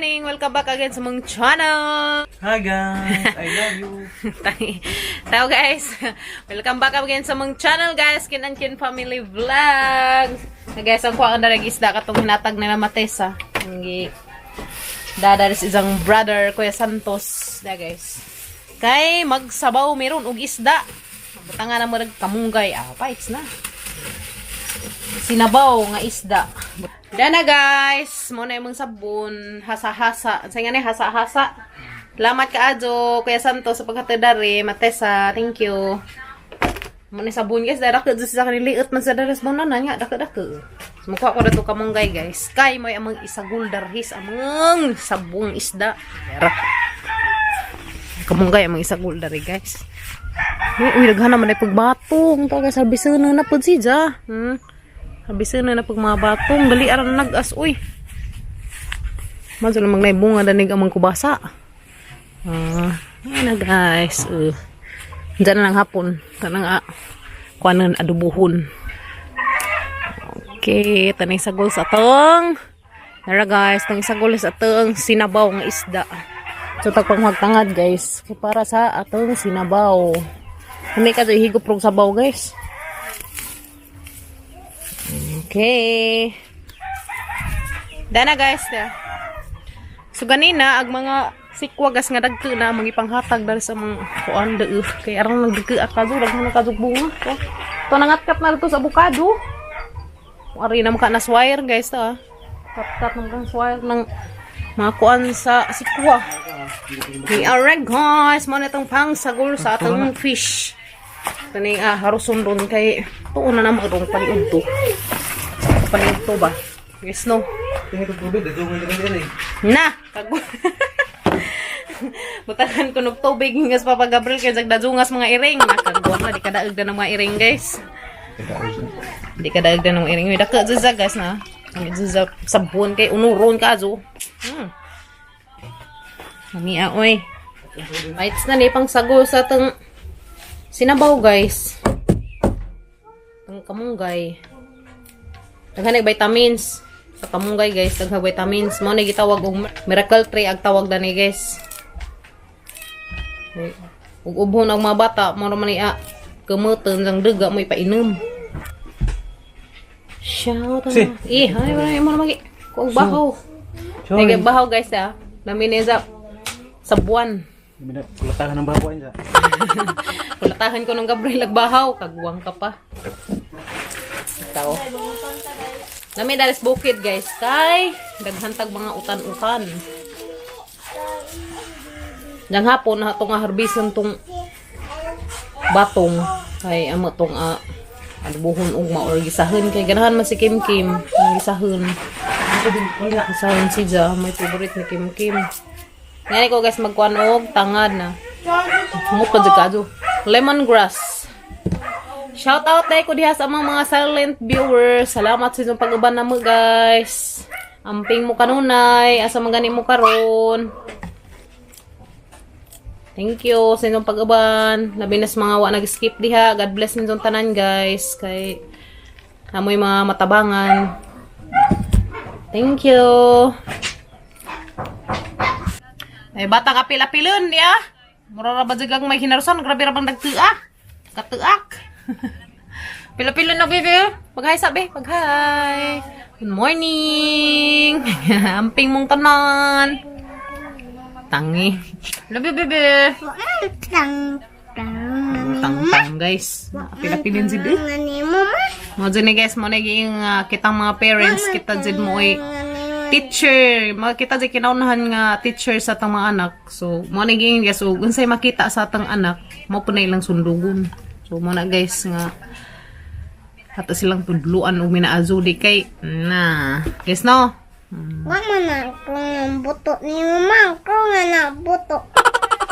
Morning! Welcome back again sa mong channel! Hi guys, I love you. Tao guys, welcome back again sa mong channel guys, Kin and Kin Family Vlog. Na guys, ang kuha ang darag isda katong hinatag nila Matesa. Ang dada is isang brother, Kuya Santos. Da guys. Kay magsabaw meron og isda. Butangan na mo kamunggay. Ah, paits na. Sinabaw nga isda. Dana guys, mo na imong sabon, hasa-hasa. Sa nga ni hasa-hasa. Salamat kaayo, Kuya Santos, sa paghatod dari, Matesa. Thank you. Mo ni sabon guys, dara ka sa kanila liit man sa daras mo na nga dako-dako. So, mukuha ko na to kamunggay guys. Kay mo among isagul darhis among sabong isda. Dara. Kamunggay among isagul dari guys. Uy, uy, daghan naman ay pagbatong. To guys, harbison na pud siya. Harbison na pag mga batong. Dali aran nag-as, uy. Madyo namang naibunga danig amang kubasa. Ah, uh, na guys. Diyan na lang hapon. Tanang kuanan adubuhon. Okay, tanay sagol sa atong. Nara guys, tanay sagol sa atong sinabaw nga isda. So tagpang magtangad guys, kay para sa atong sinabaw. Kami ka higop rog sabaw guys. Okay. Dana guys, da. So ganina ag mga sikwagas nga dagko na mga ipanghatag dali sa mga kuan da kay aron nagdagko at kadto daghan na kadto bunga. To, to nangatkat na dito sa abukado. Ari na maka na wire guys to ah. Kat-kat ng kang wire ng mga kuan sa sikwa. Okay, alright guys, mo na itong pang sagol sa atong fish. Kaning haruson ron kay tuon na naman rong paniudto. Paniudto ba? Yes no. Tingin ko tubig, dadungan na rin eh. Na! Butangan ko nog tubig ngas Papa Gabriel kay jagdadungas mga iring. Nakagwa na di kadaog na ng mga iring guys. Di kadaog na ng mga iring. Uy, dako zuza guys na. Ang zuza sabon kay unuron ka zo. Mami oy. Bites na ni pang sago sa tang sinabaw guys. Tang kamunggay. Daghan nag vitamins. Sa kamunggay guys, daghang vitamins. Mao ni gitawag og miracle tree ag tawag dani guys. Ug ubhon ang mga bata, mao ra man ni kemutan sang duga mo ipainom. Shout out. Si. Eh, ay wala mo na magi. Kuog bahaw. Sorry. Nagay bahaw guys ah. Lami ni sa buwan. Kulatahan ng babae niya. Kulatahan ko ng Gabriel agbahaw, kagwang ka pa. Ikaw. Nami dalis bukid guys kay daghantag mga utan-utan. Dang hapon na tong harbison tong batong kay amo tong adubuhon ugma or gisahon kay ganahan man si Kim Kim ang gisahon. Gisahon si Ja, may favorite ni Kim Kim. Ngani ko guys magkuan og tangad na. Humot pa jud kajo. Lemongrass. Shout out dahil ko diha sa among mga silent viewers. Salamat sa inyong pag-uban namo guys. Amping mo kanunay, asa man gani mo karon. Thank you sa inyong pag-uban. Labi na sa mga wa nag-skip diha. God bless ninyong tanan guys kay amoy mga matabangan. Thank you. Ay bata ka pila-pilon diya. Mura ra ba jud kang may hinarson, grabe ra bang nagtuak. Katuak. Pila-pilon na bebe. Pag-hi sabi, pag-hi. Good morning. Amping mong tanan. Tangi. Love you, bebe. Tang tang Tang-tang guys. Pila-pilon si bebe. nani mo ma Mo dyan eh, guys, mo naging kitang mga parents, kita dyan mo eh, teacher, mga kita dyan kinaunahan nga teacher sa atang mga anak. So, mo naging guys, so, unsay makita sa atang anak, mo po na ilang sundugon. So, mo na guys nga, ato silang tudluan og minaazo di kay, na, guys no? Wa man na ko ng buto ni mama ko nga na buto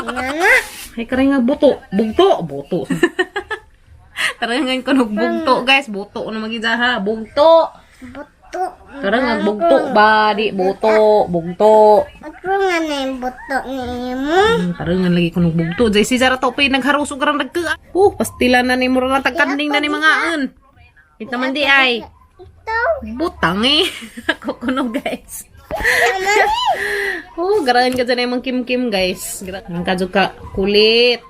nana. Ay, karay nga buto. Bugto. Buto. Tarangan ko nog bugto, guys. Buto na magida ha. Bugto. Buto. Tara nga bugto ba di buto, bugto. Ako nga na yung buto ni mo. Tarangan lagi ko nog bugto. Jay si Zara to pay nagharusog ra nagka. Pastila na ni mura na tagkanding na ni mga an. Ito man di ay. Ito. Butang eh. Ako kuno guys. Oh, garaan ka dyan imong Kim-Kim, guys. Ang kadyo ka kulit.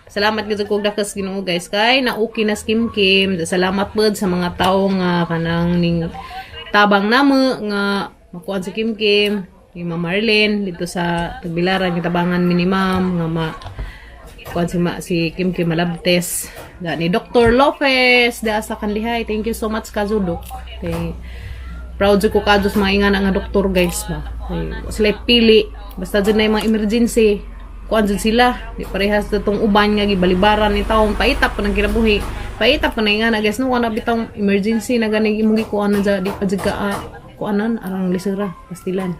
Salamat gyud kog dakas Ginoo, guys, kay na okay na si Kim Kim. Salamat pod sa mga tawo nga kanang ning tabang namo nga makuan si Kim Kim ni Ma'am Marlene dito sa Tagbilaran, gitabangan mi ni Ma'am nga ma kuan si, ma, si Kim Kim Malabtes da ni Dr. Lopez da sa Kanlihay. Thank you so much kazudok kay proud jud ko kadto sa mga ingana nga doktor, guys, ba. Kay sila pili basta jud na yung mga emergency, kuan jud sila, di parehas na tong uban nga gibalibaran ni taong paitap pa ng kinabuhi, paitap pa na ingana, guys, no? Wala bitong emergency na gani imong gikuan na di pa jud ka kuanan arang lisura pastilan.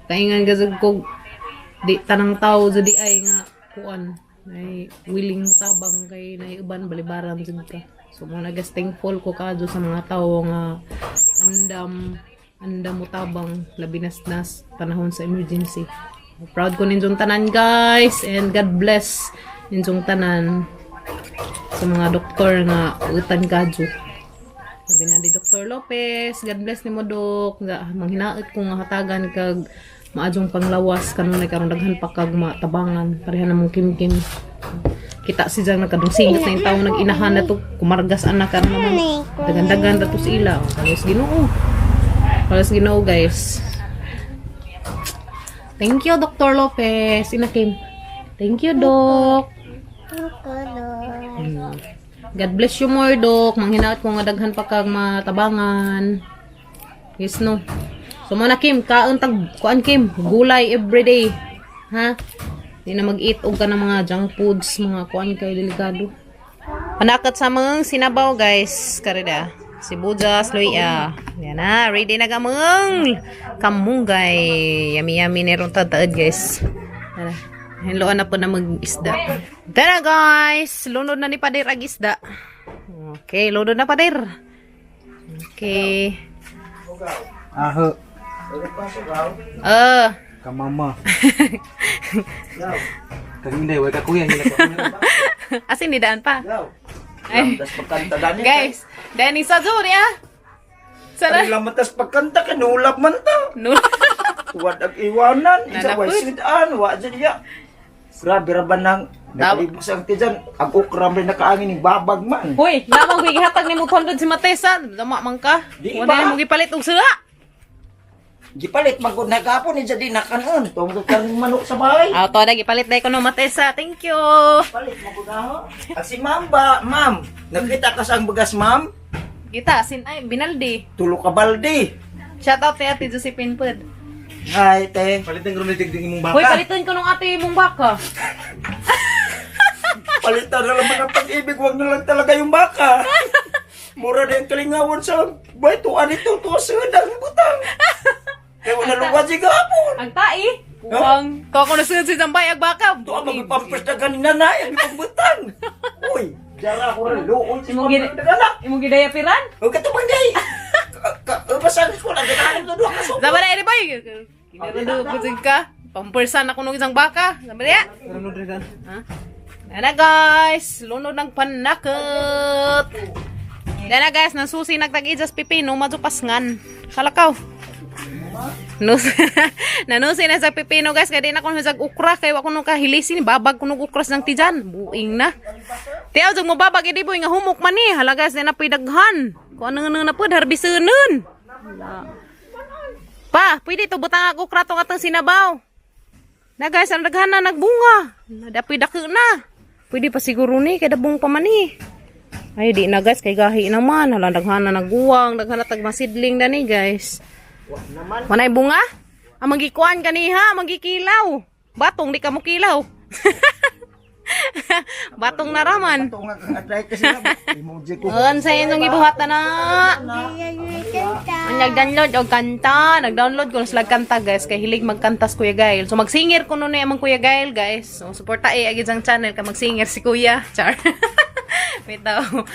Kaingan ka jud kog di tanang tao jud di ay nga kuan ay willing mo tabang kay naiuban balibaran jud ka. So mo na, guys, thankful ko kadto sa mga tao nga andam andam mo tabang, labi nas nas panahon sa emergency. Proud ko ninyong tanan, guys, and God bless ninyong tanan sa mga doktor nga utan kadyo. Sabi na ni Dr. Lopez, God bless nimo, Dok. Nga manghinaot ko nga hatagan kag maadjong panglawas kanunay karon daghan pa kag matabangan. Pareha namong Kim Kim. Kita si Jang nagkadong singot na yung tao nag-inahan na to. Kumargas anak karon naman. Dagan-dagan na to sa ila. Kalos Ginoo. Kalos Ginoo, guys. Thank you, Dr. Lopez. Ina Kim. Thank you, Doc. God bless you more, Dok. Manghinaot ko nga daghan pa kag matabangan. Yes, no. So, mo na, Kim. Kaon tag, kuan, Kim. Gulay everyday. Ha? Di na mag-eat og ka ng mga junk foods, mga kuan kay delikado. Panakat sa mga sinabaw, guys. Karida. Sibuyas, luya. Yan na. Ready na gamang kamunggay. Yummy, yummy. Neron tataad, guys. Tara. Hinloan na po na mag-isda. Tara, guys! Lunod na ni Pader ang isda. Okay, lunod na, Pader. Okay. Aho. Kamama. Kag inday, way ka kuya, hindi na ka kuya. Asin, ni daan pa. Ay. Tas pagkanta dani. Guys, dahil sa zuri ah. Sana. Ay lamatas pagkanta kanulap man ta. No. Wad ang iwanan, isa way Nanapod. sudan, wa jud iya. Grabe ra ba nang nakalibos ang tiyan, ang okra man nakaangin ning babag man. Hoy, namang ko gihatag nimo 200 si Matesa. Dama man ka. Di Wala ba? mo gipalit og sila. Gipalit magud na gapon ni jadi nakanon. Tungkol kang manok sa bahay. Ah, to na gipalit dai ko no Matesa. Thank you. Palit magud na ho. Ang si ma'am ba, ma'am, nakita ka sa ang bagas, ma'am? Kita sin ay binaldi. Tulo ka balde. Shout out kay Ate Josephine Pud. Hi, te. Palit ang grumitig ding imong Hoy, baka. palitan ko nung ate mong baka. Palitan na lang mga pag-ibig, wag na lang talaga yung baka. Mura na yung kalingawan sa bay, tuan ito, tuwa sa ang butang. Kaya wala luwa si gapon. Ang tai. Puwang. To ako nasunod si Zambay ag baka. Tuwa magpampers na ganina na, yung pagbutang. Uy, jara ko rin, luon si Imong pampers na gana. Imong gidayapiran. Huwag ka tumang day. Basan ko lang, ganahan ito doon kaso. Zaba na eri boy. Kinarudo ko ka. Pampersan ako nung isang baka. Zaba na. Ano dre dan? Ha? Nana guys, lunod ng panakot. Nana guys, nasusi nagtag-ijas pipino, madupasngan. Kalakaw. Nus nanusi na sa pipino, guys, kay di na kuno sa ukra kay wa kuno kahilisin babag kuno ukras ng tijan. Buing na. Tiyaw jud mo babag idi boy nga humok man ni. Hala guys, di na puy daghan. Kung ano na pud harbisunon. Pa, pwede to butang ang ukra tong atong sinabaw. Na guys, ang daghan na nagbunga. Nadapoy dako na. Pwede pa siguro ni kay dabong pa man ni. Ay di na guys, kay gahi naman. Hala daghan na naguwang, daghan na tag masidling na ni, guys. Manay bunga? Ang magikuan kaniha, magikilaw. Batong di ka mo kilaw. Batong naraman. Ito nga kang arthritis na, emoji ko. Unsa inyong gibuhat na? Ang nag-download og kanta, nag-download ko na sila kanta, guys, kay hilig magkanta si Kuya Gail. So magsinger ko nun among Kuya Gail, guys. So suporta eh agid ang channel ka magsinger si Kuya. Char. Bitaw.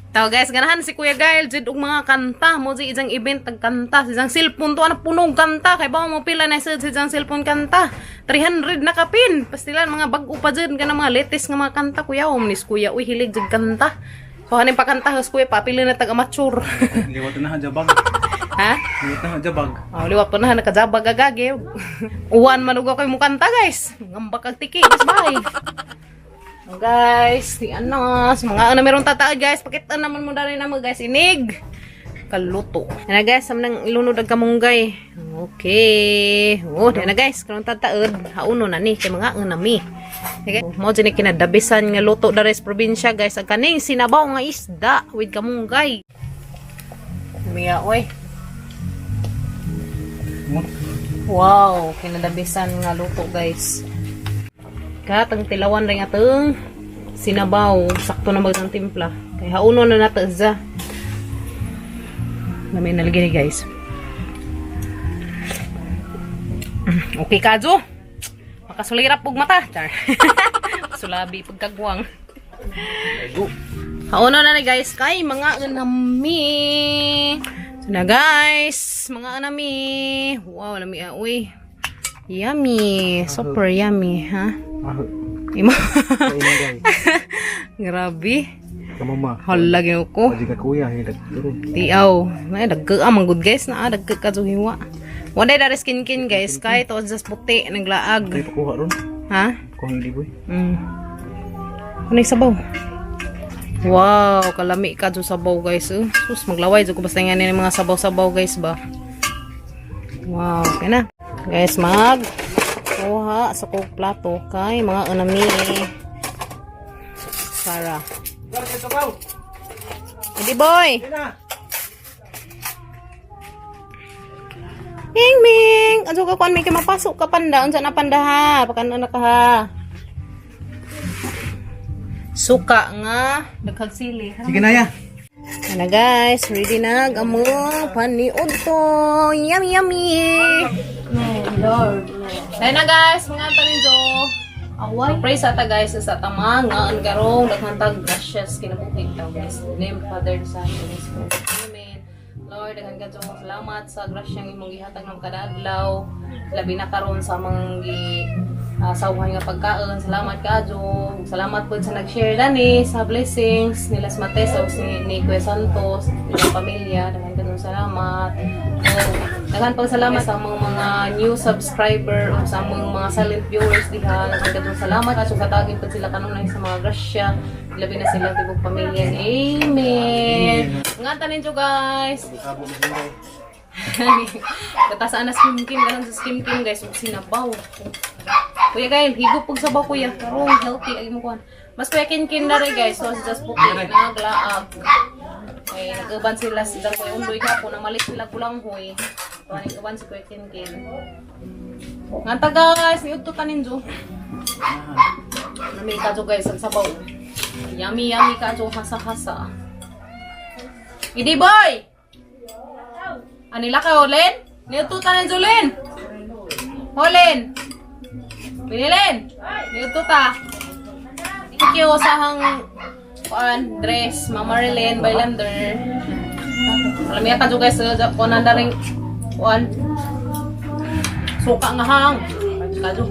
Taw guys, ganahan si Kuya Gail jud og mga kanta mo di isang event tagkanta, sa isang cellphone to ana puno og kanta kay bawo mo pila na sa isang cellphone kanta. 300 na kapin. Pastilan mga bag-o pa jud kana mga latest nga mga kanta kuya om ni Kuya uy hilig jud kanta. So hanin pa kanta hos kuya papili na tag amateur. Liwat na jabang. Ha? Liwat na jabag. Oh, liwat pa na nakajabag agagi. Uwan man ugaw kay mukanta guys. Ngambak ang tiki guys bye. Oh, guys, di ano, sa mga ano merong tataod guys, pakita naman mo dali namo guys inig. Kaluto. Yan na guys, samnang ilunod ang kamunggay. Okay. Oh, di na guys, kanang tataod, hauno na ni kay mga mi. Okay. Mo dyan ni kinadabisan nga luto dere sa probinsya guys, ang kaning sinabaw nga isda with kamunggay. Miya oy. Wow, kinadabisan nga luto guys. Katang tilawan rin atong sinabaw, sakto na magdang timpla. Kay hauno na nato za. Lamay na lagi ni guys. Okay kajo. Makasulirap og mata. Char. Sulabi pagkagwang. Hauno na ni guys kay mga anami. So na guys, mga anami. Wow, lami ah, uy. Yummy, super yummy, ha? Aho. Imo. Kainin guys. Grabe. Kamama. Hala gyud ko. Wajik ka kuya hilag turun. Tiaw. May dagka ah, manggod guys na ah, dagka ka hiwa. Wala dari skin kin guys, kay to just puti naglaag. Ay pakuha ron. Ha? Kuha yung liboy. Ano yung sabaw? Wow, kalami ka dyan sabaw guys. Eh. Sus, maglaway. Dyan ko basta nga nila mga sabaw-sabaw guys ba. Wow, okay na. Guys, mag kuha sa kong plato kay mga anami. Para. Hindi boy! Ming Ming! Ano ka kuan may kay mapasok ka panda? Unsa na panda ha? Pakan na ka ha? Suka nga daghag sili. Ha? Sige na ya. Ano guys, ready na ang among paniudto. Yummy yummy. Lord. Dahil na guys, mga taninjo. Away. Pray sa ta guys sa tamang nga ang karong daghang tag gracious kinabuhi ta guys. In the name of the Father, the Son, and the Holy Spirit. Amen. Lord, daghan ka Diyos, salamat sa grasyang imong gihatag ng kada adlaw. Labi na karon sa among gi sauhan nga pagkaon. Salamat kaadyo. Salamat po sa nag-share dani sa blessings nila sa Mates ug si ni Kuya Santos, nila pamilya. Daghan ka Diyos, salamat. Oh, daghan pag salamat sa among mga new subscriber o sa among mga silent viewers diha. Daghan ka Diyos, salamat at katagin pud sila kanunay sa mga grasya. Labi na sila tibok pamilya. Amen. Nga tanin guys. Katasaan na skim kim, ganun sa skim kim guys, ug sinabaw. Kuya Gail, higop pug sabaw kuya. Karong healthy ay mo kuan. Mas kuya kin-kin na rin guys, so just puti naglaag. Ay nag-uban sila sa kuya undoy ka po namalit sila kulanghoy. So nag-uban si kuya kin-kin. Nganta guys, niudto ta ninyo. Nami ka guys ang sabaw. Yummy yummy ka hasa-hasa. Idi boy! Anila ka, Olen? Niututan ng Julin! Holen! Pinilin! Niututa! Thank you sa hang kuan dress, Mama Marilyn Bylander. Alam niya ka guys, kuan na rin kuan. Suka nga hang. Kadyo.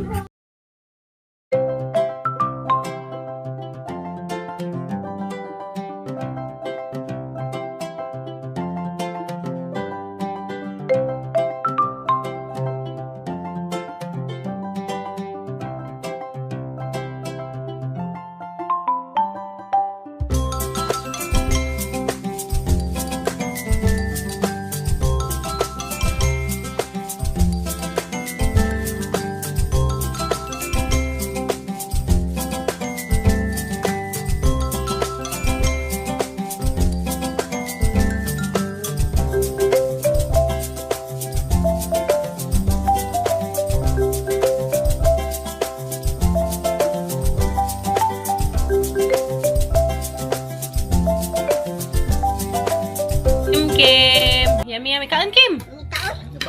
Kim Kim. Yummy yummy kaon Kim.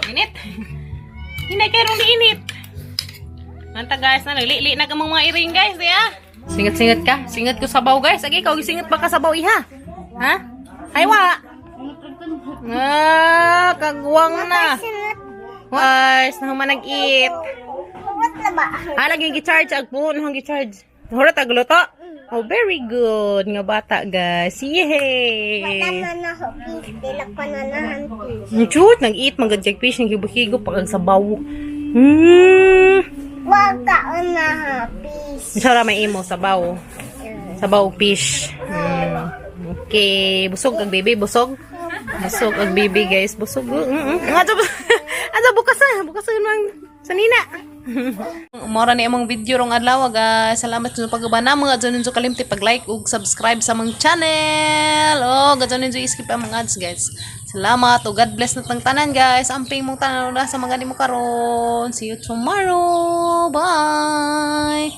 Init. Hinay kay rong init. Manta guys na naglili na kamong mga iring guys diya. Singat-singat ka. Singat ko sabaw guys. Agi ikaw gisingat pa ka sabaw iha. Ha? Ay wa. Ah, kagwang na. Guys, na human nag-eat. What na ba? Ah, lagi gi-charge ag puno hang gi-charge. Hura tagluto. Oh, very good nga bata, guys. Yay! Wala na na ho, fish. Dila ko na nahan fish. Chut, nag-eat man gud siya fish, naghibok-higop pag ang sabaw. Wag ka na ha, fish. Sara may imo sabaw. Sabaw fish. Okay, busog ang baby, busog. Busog ang baby, guys, busog. Ato, ato bukas na, bukas na nang sanina. Mora ni among video rong adlaw, guys. Salamat sa pag-uban na mga dyan ninyo kalimti pag-like ug subscribe sa among channel. Oh, gadyon ninyo skip ang mga ads, guys. Salamat ug God bless na tang tanan, guys. Amping mong tanan sa mga nimo karon. See you tomorrow. Bye.